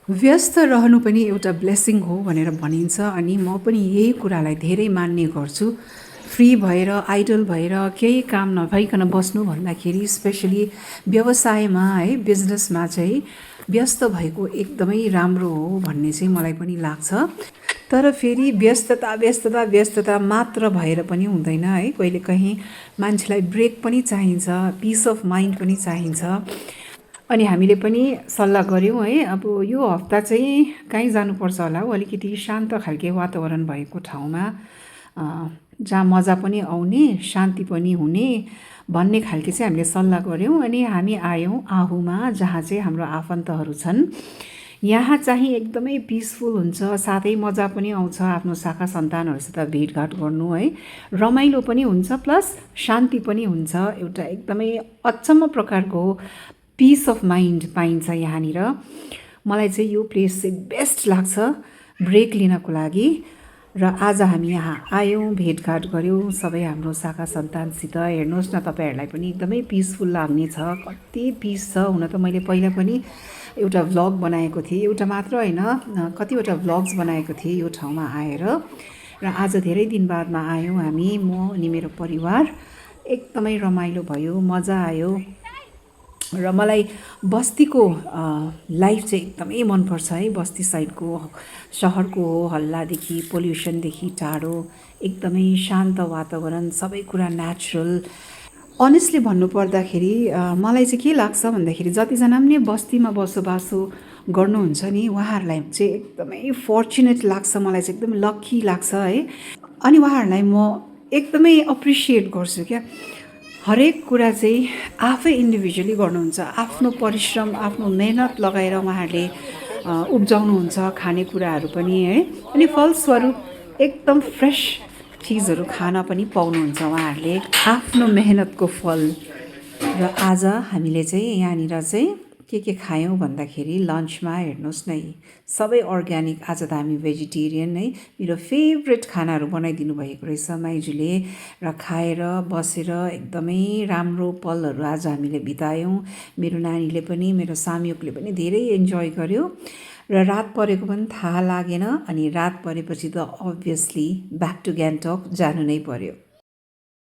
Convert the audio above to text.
व्यस्त रहनु पनि एउटा ब्लेसिङ हो भनेर भनिन्छ अनि म पनि यही कुरालाई धेरै मान्ने गर्छु। फ्री भएर आइडल भएर केही काम नभइकन बस्नु भन्दाखेरि स्पेसली व्यवसायमा है बिजनेसमा चाहिँ व्यस्त भएको एकदमै राम्रो हो भन्ने चाहिँ मलाई पनि लाग्छ। तर फेरि व्यस्तता व्यस्तता व्यस्तता मात्र भएर पनि हुँदैन है, कहिलेकाहीँ मान्छेलाई ब्रेक पनि चाहिन्छ, पिस अफ माइन्ड पनि चाहिन्छ। अनि हामीले पनि सल्लाह गऱ्यौँ है, अब यो हप्ता चाहिँ कहीँ जानुपर्छ होला हौ, अलिकति शान्त खालके वातावरण भएको ठाउँमा जहाँ मजा पनि आउने शान्ति पनि हुने भन्ने खालके चाहिँ हामीले सल्लाह गऱ्यौँ। अनि हामी आयौँ आहुमा, जहाँ चाहिँ हाम्रो आफन्तहरू छन्। यहाँ चाहिँ एकदमै पिसफुल हुन्छ, साथै मजा पनि आउँछ आफ्नो शाखा सन्तानहरूसित भेटघाट गर्नु है, रमाइलो पनि हुन्छ प्लस शान्ति पनि हुन्छ। एउटा एकदमै अचम्म प्रकारको पिस अफ माइन्ड पाइन्छ यहाँनिर। मलाई चाहिँ यो प्लेस चाहिँ बेस्ट लाग्छ ब्रेक लिनको लागि। र आज हामी यहाँ आयौँ, भेटघाट गऱ्यौँ सबै हाम्रो शाखा सन्तानसित। हेर्नुहोस् न, तपाईँहरूलाई पनि एकदमै पिसफुल लाग्नेछ। कति पिस छ। हुन त मैले पहिला पनि एउटा भ्लग बनाएको थिएँ, एउटा मात्र होइन कतिवटा भ्लग्स बनाएको थिएँ यो ठाउँमा आएर। र आज धेरै दिन बादमा आयौँ हामी, म अनि मेरो परिवार। एकदमै रमाइलो भयो, मजा आयो। र मलाई बस्तीको लाइफ चाहिँ एकदमै मनपर्छ है। बस्ती साइडको, सहरको हल्लादेखि पोल्युसनदेखि टाढो एकदमै शान्त वातावरण, सबै कुरा नेचुरल। अनेस्टली भन्नुपर्दाखेरि मलाई चाहिँ के लाग्छ भन्दाखेरि जतिजना पनि बस्तीमा बसोबासो गर्नुहुन्छ नि, उहाँहरूलाई चाहिँ एकदमै फर्चुनेट लाग्छ, मलाई चाहिँ एकदमै लक्की लाग्छ है। अनि उहाँहरूलाई म एकदमै अप्रिसिएट गर्छु क्या। हरेक कुरा चाहिँ आफै इन्डिभिजुअली गर्नुहुन्छ, आफ्नो परिश्रम आफ्नो मेहनत लगाएर उहाँहरूले उब्जाउनुहुन्छ खानेकुराहरू पनि है। अनि फलस्वरूप एकदम फ्रेस चिजहरू खान पनि पाउनुहुन्छ उहाँहरूले, आफ्नो मेहनतको फल। र आज हामीले चाहिँ यहाँनिर चाहिँ के खायौँ भन्दाखेरि लन्चमा हेर्नुहोस् न, सबै अर्ग्यानिक। आज त हामी भेजिटेरियन है। मेरो फेभरेट खानाहरू बनाइदिनु भएको रहेछ माइजूले। र खाएर बसेर एकदमै राम्रो पलहरू आज हामीले बितायौँ। मेरो नानीले पनि, मेरो सामयुकले पनि धेरै इन्जोय गर्यो। र रात परेको पनि थाहा लागेन। अनि रात परेपछि त अभियसली ब्याक टु गान्तोक जानु नै पर्यो।